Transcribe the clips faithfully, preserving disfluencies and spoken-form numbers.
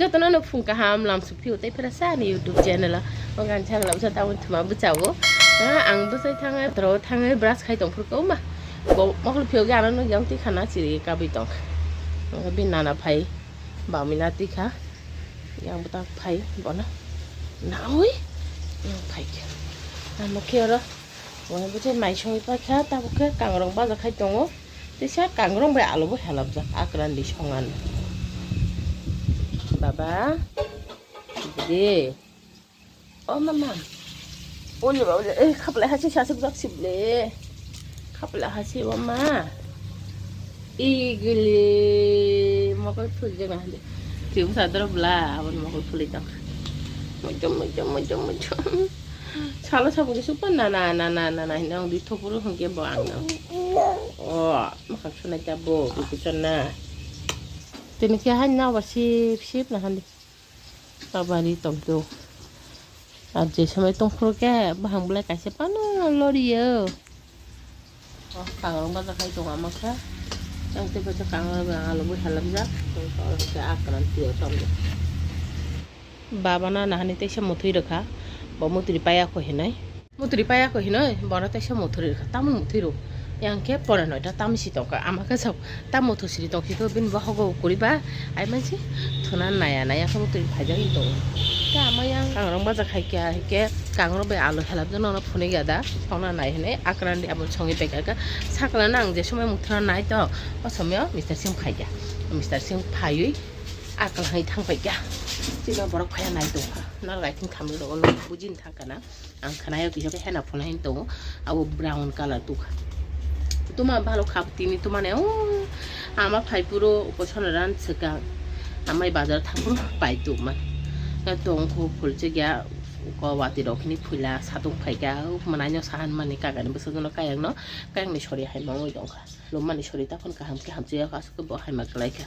Jotono no phung kaham lam suk phio tei phera sa ani YouTube channel o. O gan chang lam sa tamo thuma bwchao. Ha, ang bwsai thangwi tro thangwi brush khai tong phuru ko ma. Bo mokol phio ge ano no yang ti khana chiri kabui tong. Ang bin nana phai bamina ti kha. Yang bwtang phai bono. Nawi. Phai khe. Ano khe oro. Bo bwsai mai songwi paikha, tabuk khe kangrong baja khai tongo. Teisa kangrong bai alu bo helapjak, akrandi songani. Baba, dede. O mama. Ole ba, ole. Eh, khaplai hasi sasuk jak sible. Khaplai hasi o ma. Igili, mokol phuli jak na hande. Tibu sadar bla, abon mokol phuli tong. Mojom, mojom, mojom, mojom. Salo sabo khe supa nana, nana, nana hinwi ang di thopuru hwnkhe bo ang no. O, makhang sunai ta bo, dukuchar na. Tini khe haino ba sip, sip na handi. Abari tong to. Ar je somoi tong phuru khe bahang belai kaisa pano loriyo. O, kangrong baja khai tongo ama khe. Ang tei bacha kangrong bai alu bo helapjak. Tei oro khe akran twi o tong. Baba na nahani teisa muthwi rwkha, bo mutri paya kho hinwi. Mutri paya kho hinwi, bono teisa muthwi rwkha, tamo muthwi rw. Yang khe pora noita tamo si tongkha, ama khe sao, tamo muthwi siri tongsi kho, bini bohogo kwrwi ba, ai mansi thuna naya naya khe mutri phaijak hinwi tongo. Khe ama yang kangrong baja khai kha, hai khe kangrong bai alu helapjak nono phunui gada, songna nai hinwi akrandi abo songwi pai kha, sakla nang je somoi muthuna nai to, o somoi o Mister Singh phai kha, Mister Singh phaiwi. Akla hai thang pai kha. Chini borok phaiya nai tong kha. Nal gai thing thamwi rogo no bujin thang kana. Ang khnayo kisa khe hena phunai hin tongo. Abo brown colour tu kha. Tuma bhalo kha tini tuma ne o. Ama phai puro upo sono ran swkang. Amai bazar thang puro pai tu man. Na tong kho phul che gya ko wati rok ni phuila satung phai kha. Manai no sahan mani kagani bwswk no kayang no. Kayang ni sori hai mangwi tong kha. Lomani sori takhon kaham khe hamchwya aswk bo hai ma kwlai kha.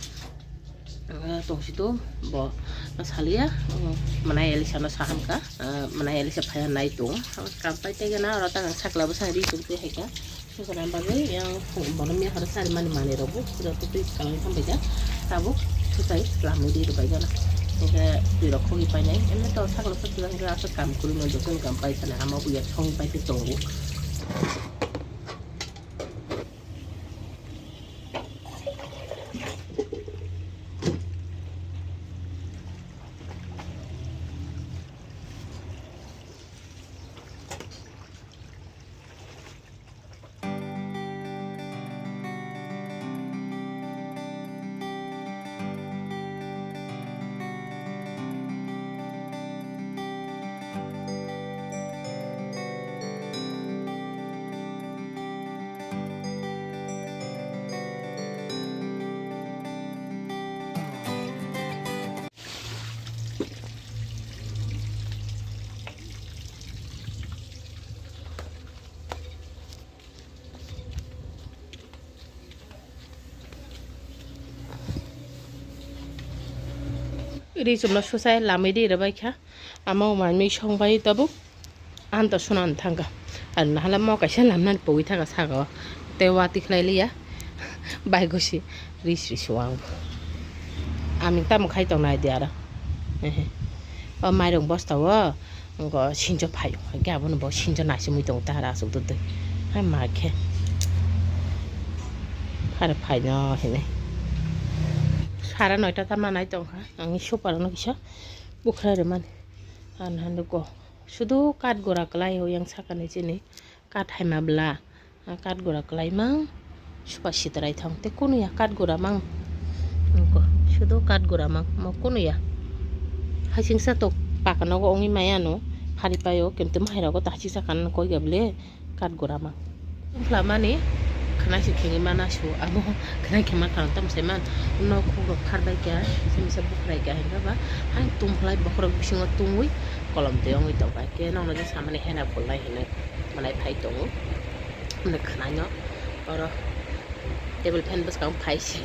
Ah, tongsi to bo saliya, ah, manai Elisa no saham kha, ah, manai Elisa phaiya nai tong. Kam pai tei gana oro ta sakla bwsa ri tong twi hai kha. Sukha na bagwi yang bono miya horo sari mani manwi rok bo pura twi kalang tham bai kha. Tabuk thusai lamwi ri rw bai gana. Hingkhe twi rok khogwi painai. Emne to sakla bwsa twlang khe aswk kam kwrwi no jotono kam pai thani ama buya song pai twi tongo. Ri chumno susai lamwi ri rwbai kha. Ama o manwi song bai tabuk. Ang to sunan thangkha. Ar nahala mo kaisa lamnani pogwi thangkha saka o. Tei watwi khlai liya. Bai gosi ris ris wang. Aming tamo khai tong nai di aro. Ehe. O mairung bosta o. Ngo sinjo phaio. Hwnkhe abono bo sinjo naisimwi tongo tahar aswk dudui. Hai ma khe. Hare phaino hinwi. Sara noita tamo nai tongkha. Ang super no kisa bukhra rwmani. Ang hande go. Sudu kat gora kwlai o yang sakani chini. Kat haima bla. Kat gora kwlai mang. Supa sitrai thang. Te kunu ya kat gora mang. Nungko. Sudu kat gora mang. Mo kunu ya. Hasingsa tok paka nogo ongwi maya no. Phari payo. Kintu mahai rogo ta hasingsa kan koi ga bwle. Kat gora mang. Tungphla mani khwnai se khengwi mana su amo khwnai khema khang tam se man nok khuk rok phar bai kha se misa bukhrai kha hingkha ba hai tungphlai bokhorok bisingo tungwi kolom twi ongwi tong kha khe nokno je samani hena pholnai hinwi manai phai tongo hwnwi khwnai no oro table fan bwskango phai se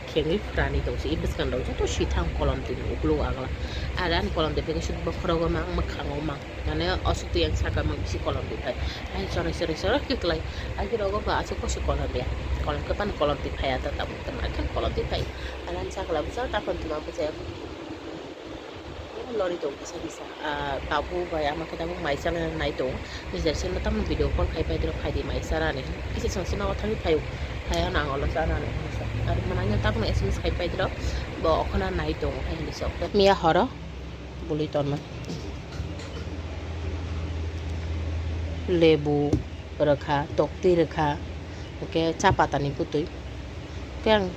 khengwi phrani tong se bwskango joto sithang kolom twi ukuluk agla are ani kolom twi phai khe bokhorogo mang mwkhango mang. Mane aswk twi ang saka mang bisi kolom twi phai. Ai choroi choroi choroi khe klai. Ai khe rogo ba aswk kosoi kolom ya. Kolom khe pan kolom twi phai ata tabuk tama khe kolom twi phai. Alam sakla bwsa takhon tuma bwsa. Lori tong kisa kisa, ah, tabuk bai ama khe tabuk mai chana nai tong. Nijer sino tamo video call khai pai diro, khai di mai chana ni. Kisa chwng sino thangwi phaio. Phai ano ang olo chana ni. Ar mananya tabuk S M S khai pai diro. Bo okhona nai tong khai ni sok. Miya horo bului tonma. Lebu rwkha, tokti rwkha, hwnkhe cha patani bwtwi. Hwnkhe ang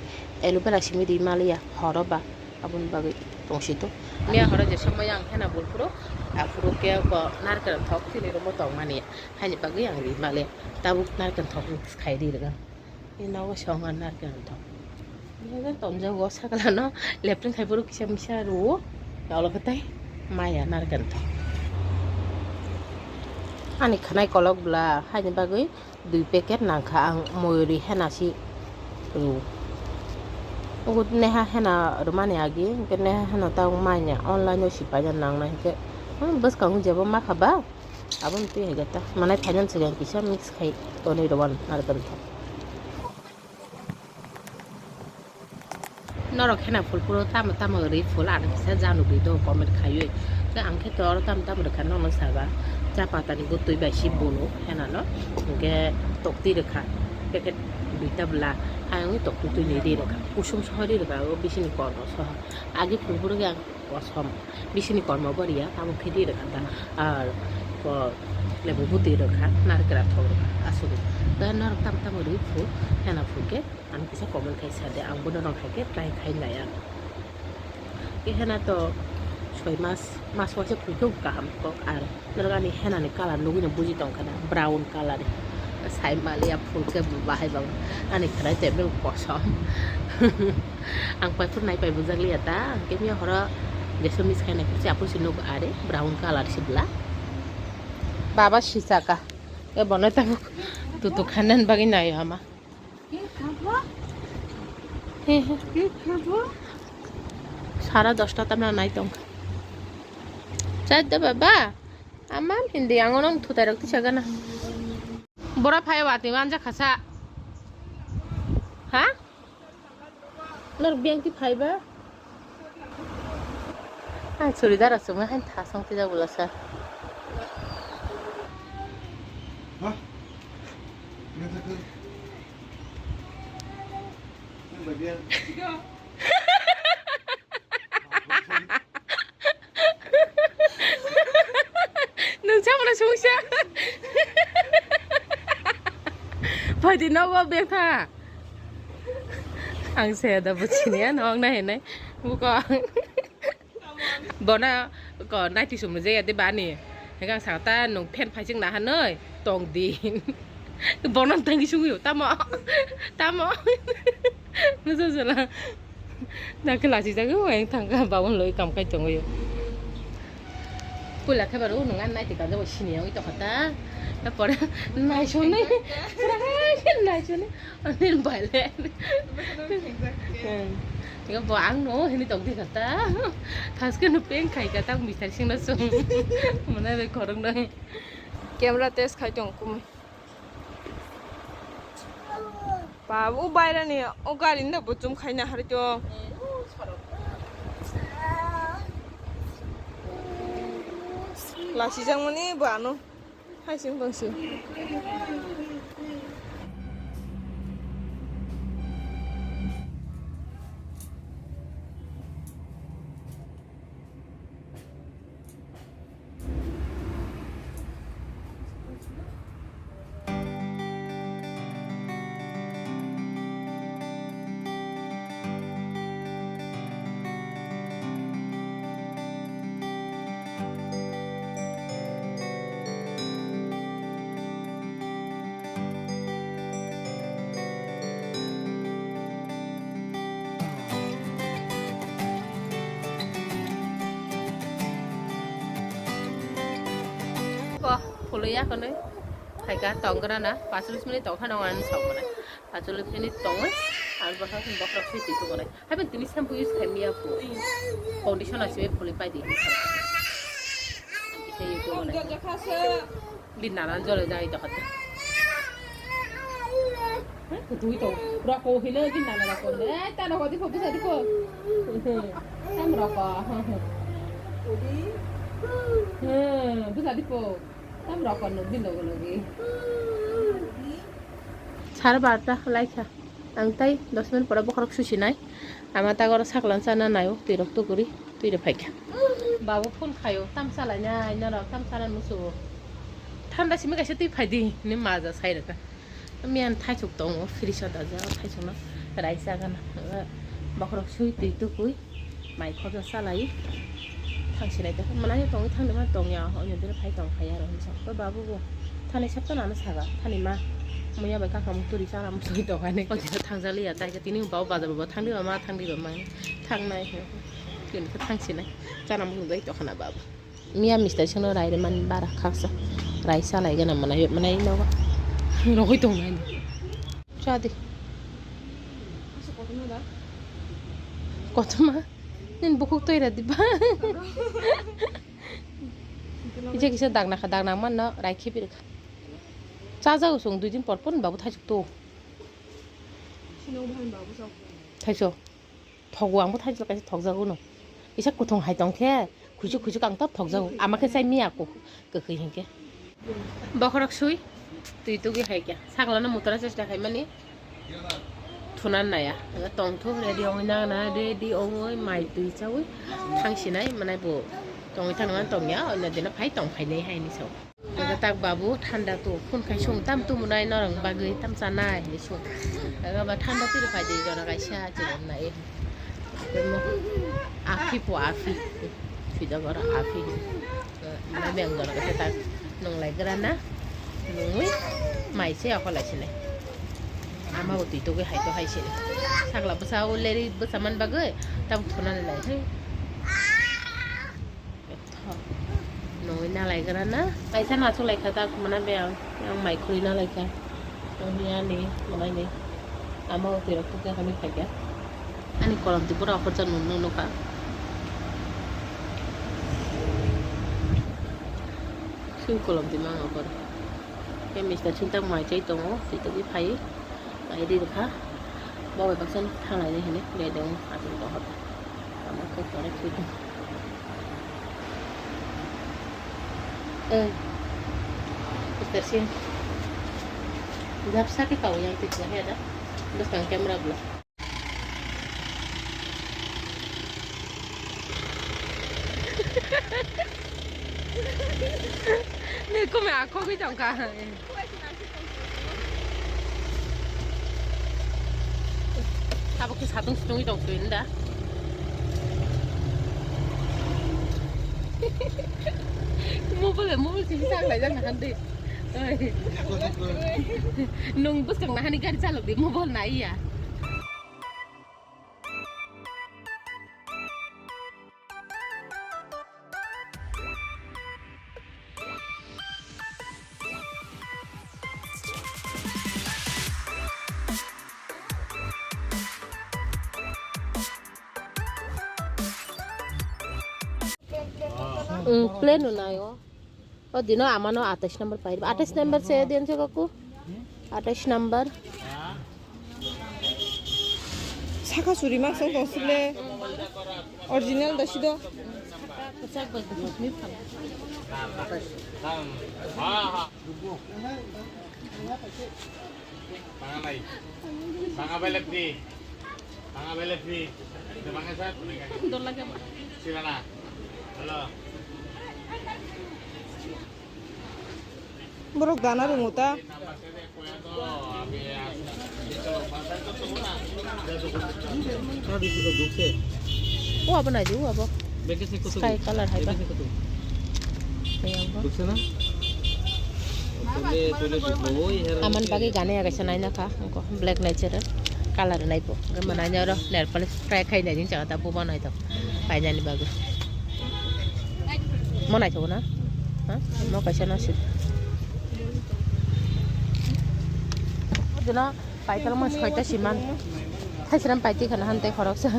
aloe vera simi di maliya horo ba. Aboni bagwi tongsi to. Miya horo je somoy ang hena bul phuru, aphuru khe ko narikal thok chini room o tongmani. Haini bagwi ang ri male. Tabuk narikal thok khai ri rwgwng. Ni nogo song ang narikal thok. Ni tonjago sakala no lepring khai phuru kisa misa rwo. Olo khe tai maya narikal thok. Ani khwnai kolok bwla haini bagwi dui packet nangkha ang moyori hena si rw. Ugut neha hena rwmani agi, hwnkhe neha hena ta manya online o si paina nangnai hwnkhe, hmm, bwskango jebo makha ba, aboni twi hai ta manai phainani swkang kisa mix khai tonwi rwmani narwkha. Norok hena phul phuru tamo tamo rwi phul, ano kisa jano gwi do comment khaiwi. Khe ang khe to oro tamo tamo rwkha nono saba. Cha patani bwtwi bai si bolo hena no. Hwnkhe tokti rwkha. Packet duita bwla. Ang tokti twi ni ri rwkha. Kusum soho ri rwkha o bisini kormo soho. Agi phul phuru khe ang kosom. Bisini kormo bo riya. Abo khe ri rwkha ta. Ar ko lebu bwtwi rwkha. Narikra thok rwkha. Aswk. Khe norok tamo tamo rwi phul. Hena phul khe. Ang kisa comment khai sa de, ang bono rong hai khe try khai nai ang. Khe hena to soi mas, mas waisa phulkhe kaham kok, ar norok ani hena ni colour nugui no buji tong kha na, brown colour. Sai maliya phulkhe bahai bang ani khwnai tebeng kosom. Ang pai phuru nai pai bujak liya ta, ang khe miya horo jesu miss khai nai phuru se aphuru se nugo, are brown colour se bwla. Baba sisaka, e bono tabuk tutu khanan bagwi nai hama. Sara dosta tamna nai tong. Chai da baba. Amam hindi ang onong thutai rok tisa gana. Bora phai wati wanja khasa. Ha? Nor bengti phai ba? Ang churidar aswk hai thasong tijak bwlasa. Nung sa mana sungsa? Phaidi nogo bengtha. Ang saya da buchini ya nong na henai. Buko. Bona ko naiti sumni jaya de bani. Hengkang saka ta nung phen phaising na hanoi tong di. Bona tangi sungi tamo. Tamo. Nusa sala. Nang ke lasi jagi weng thangka babon loi kam kai tongo yo. Pula khe baru nung an naiti kanjabo sini yang ito kata. Tapore nai sunai. Nai sunai. Ani baile. Tiga bo ang no hini tong di kata. Thaske no peng khai kata mistar sing na sung. Mana be khorong dong. Camera test khai tong kumui. Ba, o bairani o gari na bo chum khaina hari to. Lasi jang mani bo ano. Hai sing bang sing. Bo phulwi ya khwnwi phaikha tonggrana, pachulis minute tongkha nong ani sok mwnai. Pachulis minute tongwi ang bokhok bokhok swi twi tubunai. Haibo tini shampoo use khai miya phu. Conditioner simi phulwi pai di. Kisa use tubunai. Di nanan jole jai to khata. Tui to. Roko hino di nana roko. Eh, ta roko di pho, busa di pho. Tam roko. Hmm, bisa dipo. Tam rokon no din logo logi. Sare barta laikha. Ang tai dos minute pore bokhorok susinai. Ama ta goro saklan sana nayo, twi rok tuguri, twi rok phaikha. Babu phone khayo, tam salai nai, norok tam sana musugo. Thanda simi kaisa twi phaidi, ni maja sai rwkha. Miyan thaisuk tongo, fridge o dajak, o thaisukno raisa gana. Bokhorok sui twi tukui. Mai khorsa salai thangsinai tongkha. Manai tongwi thangni ma tongya, oino dino phai tong phai aro hinwi sa. Koi babu bo thani sabta nano saga, thani ma muya bai kaka muk turi chana muk turi tongkha hinwi. Oino thangjaliya, tai tini babu bazar bo thangdi ba ma thangdi ba ma thangnai. Tini khe thangsinai chana muk tongkha na babu. Miya mister sino rai de man bara khaksa rai salai gana manai manai nogo. Rogoi tongnai. Chadi. Kothoma. Nin bukhuk toira diba. Ije kisa dagna kha, dagna manno rai khibi rwkha. Chajago chwng dui din por por ni babu thaisuk to. Thaiso. Thogo, ang bo thaisuk kaisa thokjago no. Kisa kuthung hai tong khe. Khuisuk khuisuk ang tab thokjago. Ama khe chai miya ko kwkhwi hinkhe. Bokhorok sui twi tugwi hai khe. Sakla no mutra chesta khai mani. Thunan naya. Tong thu ready ongwi nang na ready ongwi mai twi chawi. Thang sinai manai bo. Tongwi thang man tong ya. Oino dino phai tong phai nai hai ni sao. Aga tak babu thanda tu. Phun khai sung tam tu munai norang bagwi tam chanai ni sung. Aga ba thanda tu phai di jona kaisa chibom nai. Afi po afi. Sida gora afi. Mana beng gora kata tak nung lai grana. Nungwi mai se ako lai sini. Ama uti to hai to hai sini. Sagla basa o leri basa man bagwi tam thuna lai. Nungwi nalaigra na? Kaisa nachuklaikha tak mana be ang, ang mai khurui nalaikha. Ang hiya ni, manai ni. Ama o tirok khe kami khaikha. Ani kolom twi pura okhorjak nung nukha. Sui kolom twi mang okhor. Khe mister sui tak mai chai tongo, twi twi phai. Mai ri rwkha. Bo bai baksa thanglai nai hinwi bedeng achuk dohor. Ama khe connect khe. Eh. Mister Singh. Japsa khe kau yang twi khe da. Bwskang camera bla. Ni kome akhogwi tongkha. Abo khe satung sutungwi tong sui da. Mobile, mobile sini sak lai jang nahan de. Oi. Nung bwskang nahani gari chalok di, mobile nai ya. Hmm, plain no nayo. O dino amano atais number pai. Atais number se diyan se kaku. Atais number. Saka suri mak song tong sile. Original da sido. Pangalai. Pangabai lagi. Ang abele free. Ito mga sir. Dola ka ba? Sila na. Hello. Borok dana rwngwi ta. O abo nai di, o abo. Sky color hai ba. Kaya ba. Aman bagwi gana ya kaisa naina kha, wngkha black natural color nai bo. Hwnkhe mwnai oro nail polish try khai nai, jani jaga ta buba nai to painani bagwi. Mo naithogo na? Ha? Mo kaisa no si. Dino. Paitalma soita siman. Thaisram paiti khana hante khoroksa.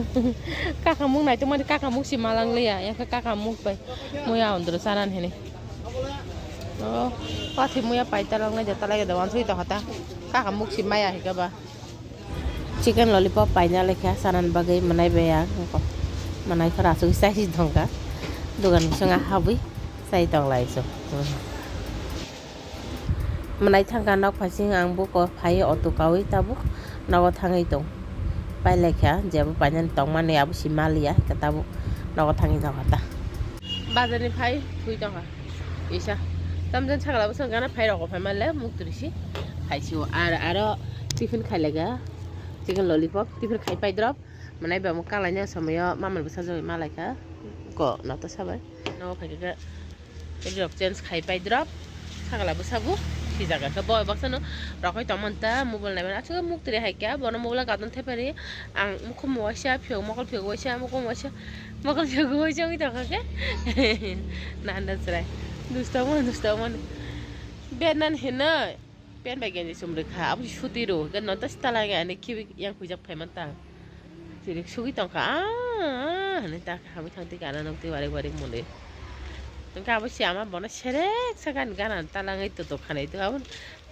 Kakamuk naitok mani kakamuk si malang liya. Yang khe kakamuk bai. Muya ondro sanan hini. Oh, pathi muya paitalok nai jota lagi dawan sui to hata. Kakamuk si maya hika ba. Chicken lollipop paina lekha sanan bagwi manai baya. Manai khara asuk sai si dongka. Dogan bisingo habwi chai tonglai chwng. Mwnai thangkha nok phaising ang buko phai auto kawi tabuk nogo thangwi tong. Pailaikha jebo painani tongmani abo si maliya hwnkhe tabuk nogo thangwi tongkha ta. Bazarni phai thwi tongkha. Isa. Tamjani sakla bwswk gana phai rokbo phai manle muk twi si. Phai sio ar aro tiffin khailaikha. Chicken lollipop tiffin khai pai drop. Mwnai bamung kalaina somoyo mamani bwsajagwi malaikha. Ko nata sabai. Nogo phaikha khe rok change khai pai drop. Sakla bwsago si jaga khe boi baksa no rokoi tongmani ta mobile naimani aswk muk twi hai khe bono mobile gadon thepari ang mukhum waisa phiyok mokol phiyok waisa mukhum waisa mokol phiyok waisa wngwi tongkha khe nanda chwrai dusto mani dusto mani bernan hinwi. Pen bai genji chumrwi kha, abo suti rw, hwnkhe noto sita lagi ani khibi yang huijak phaiman ta. Chirik sugwi tongkha, ah, ah, hinwi ta habwi thang twi gana nukti warik warik mwnwi. Hwnkhe abo si ama bono serek sa gani gana talangwi to tongkha nai to abo.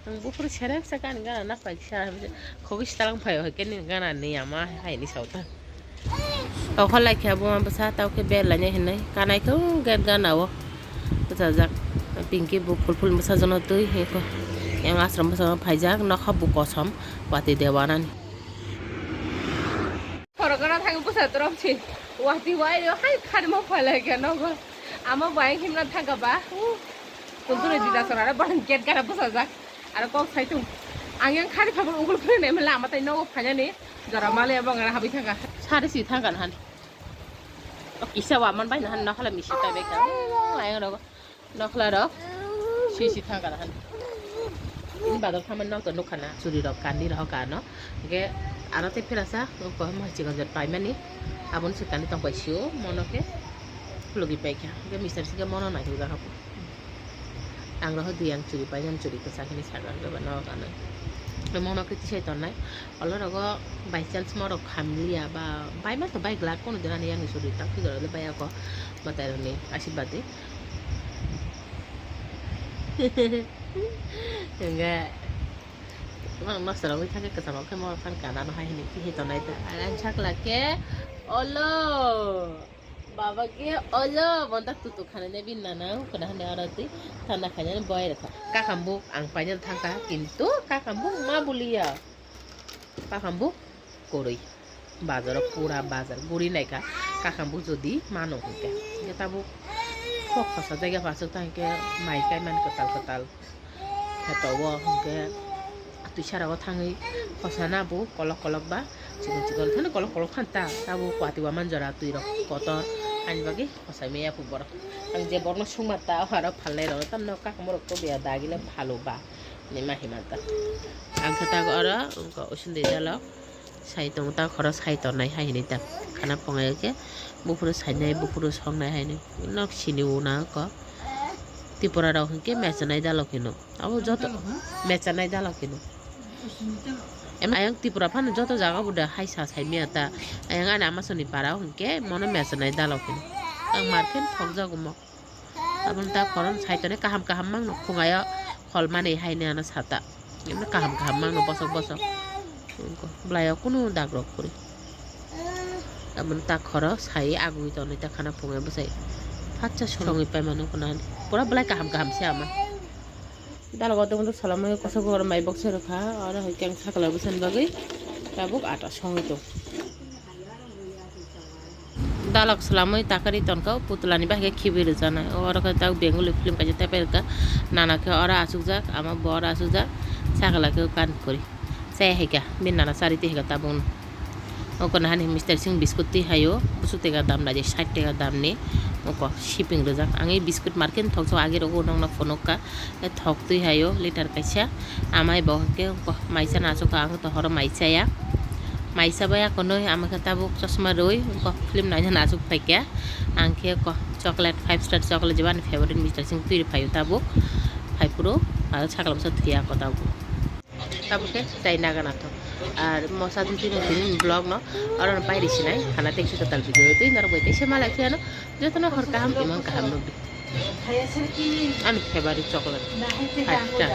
Ang buphuru serek sa gani gana naphai kisa, khogwi sita lang phai hwnkhe nini gana ni ama haini saota. Okholai khe buma bwsa tao khe berlainai hinwi kanai khe gate gana o bwchajak. Pinky bo phul phul bwsajakno twi hiko yang ashram bwsajak phaijak nokha bo kosom watwi dewanani. Khoroknw thangwi bwsa torop si watwi wai rw hai kharimo phalai khe nogo ama bo ayang himna thangkha ba. Kuntu rw dida sora rw borok gate gana bwsajak. Aro kok sai tung. Ang yang khari phabor ugul phuri nai mela ama tai nogo phainani. Jora male abo ngana habwi thangkha. Sari si thangkha nahan. O kisa wa man bai nahan nokhala misi tai bai ka. Ayang rogo. Nokhala rok. Si si thangkha nahan. Ini badal thaman nok to nukha na. Churi rok kandi rok kano. Ge aro te phirasa. Ko ma chigon jot paimani. Abon si kandi tong pai siu. Mono ke. Logi pai kha. Ge mister si ke mono nai thuk jakha. Ang rohor dui ang churi pai, ang churi kwchak hinwi sajak bebak no gana. Omo no khe tisai tongnai. Olo rogo by chance morok khamliya ba bai ma to bai glak kono dinani yang churi tak phigaro le bai ako matai roni asirwad di. Hingga mang mas rong thangke kwcham khe morok thang kana no hai hinwi tisai tongnai ta. Ang sakla khe olo. Baba ke olo bonta tutu khana ne bin nana kuna hande oro twi thanda khaina boy rokha. Kakam buk ang paina thangka kintu kakam buk ma buliya. Kakam buk koroi. Bazar pura bazar guri naika kakam buk jodi mano hingke. Ge tabuk kok khasa jaga pasuk ta hingke mai kai man kwtal kwtal. Pheto o hingke twi sara o thangwi khosana bo kolok kolok ba chikon chikon thani kolok kolok phan ta tabo kwati wa manjora twi rok kotor ani bagwi khosai maya phu borok ang je borok no sungma ta o aro phalnai rok tamno kaka morok to biya dagi le phalo ba ni ma hima ta ang khe ta oro usindi dalok. Sai tongo ta khoro sai tongnai hai hinwi ta khana pongai khe buphuru sainai buphuru songnai hai hinwi nok sini una ko Tripura rok hinkhe mechanai dalok hino abo joto mechanai dalok hino. Em ayang Tripura phano joto jaga bo da hai sa sai miya ta ayang ani ama soni para o hinkhe mono mechanai dalok hino ang markhe thokjago mo. Aboni ta koron saitonwi kaham kaham mangno khungaio hol mani haino ano sata. Emno kaham kaham mangno bosok bosok. Belai o kunu dag rok kwrwi. Aboni ta khoro sai agwi tonwi ta khana phungai bwsai. Phatsa songwi paimano khuna pura belai kaham kaham se ama. Dalogo dum dum salamwi kosok gorok mai bokse rwkha. Oro hai khe ang sakla bwsani bagwi tabuk ata songwi tong. Dalok swlamwi takari tonkha, putulani bahai khe khibi rwjaknai. Oro khe tak Bengali film kaisa tepai rwkha. Nana khe oro achukjak, ama bo oro achukjak. Sakala khe kan kori. Chaya hai kha, bini nana chari twi hai kha tabukno. Oko nahani Mister Singh biscuit twi haio, bwswk teka dam nai di, sait teka damni. Oko shipping rwjak. Ang ei biscuit market thokjak agi rogo nokno phunukha. Thok twi haio liter kaisa. Amai bo hwnkhe maisa nachukkha, ang to horo mai chaya. Mai chabai akonwi ama khe tabuk chosma rwi film naina nachuk phaikha. Ang khe ko chocolate, five star chocolate jeba ani favorite Mister Singh twi rw phaio tabuk. Phaiphuru aro sakla bwsa thwiya ako tabuk. Tabuk khe chai naga nathok. Ar mosa dui tini tini vlog no oro no pai rw sinai. Khana tei sita tal video twi norok bai teisa malai phiya no. Jotono hor kaham, imang kaham rwdi. Ani favorite chocolate. Five star.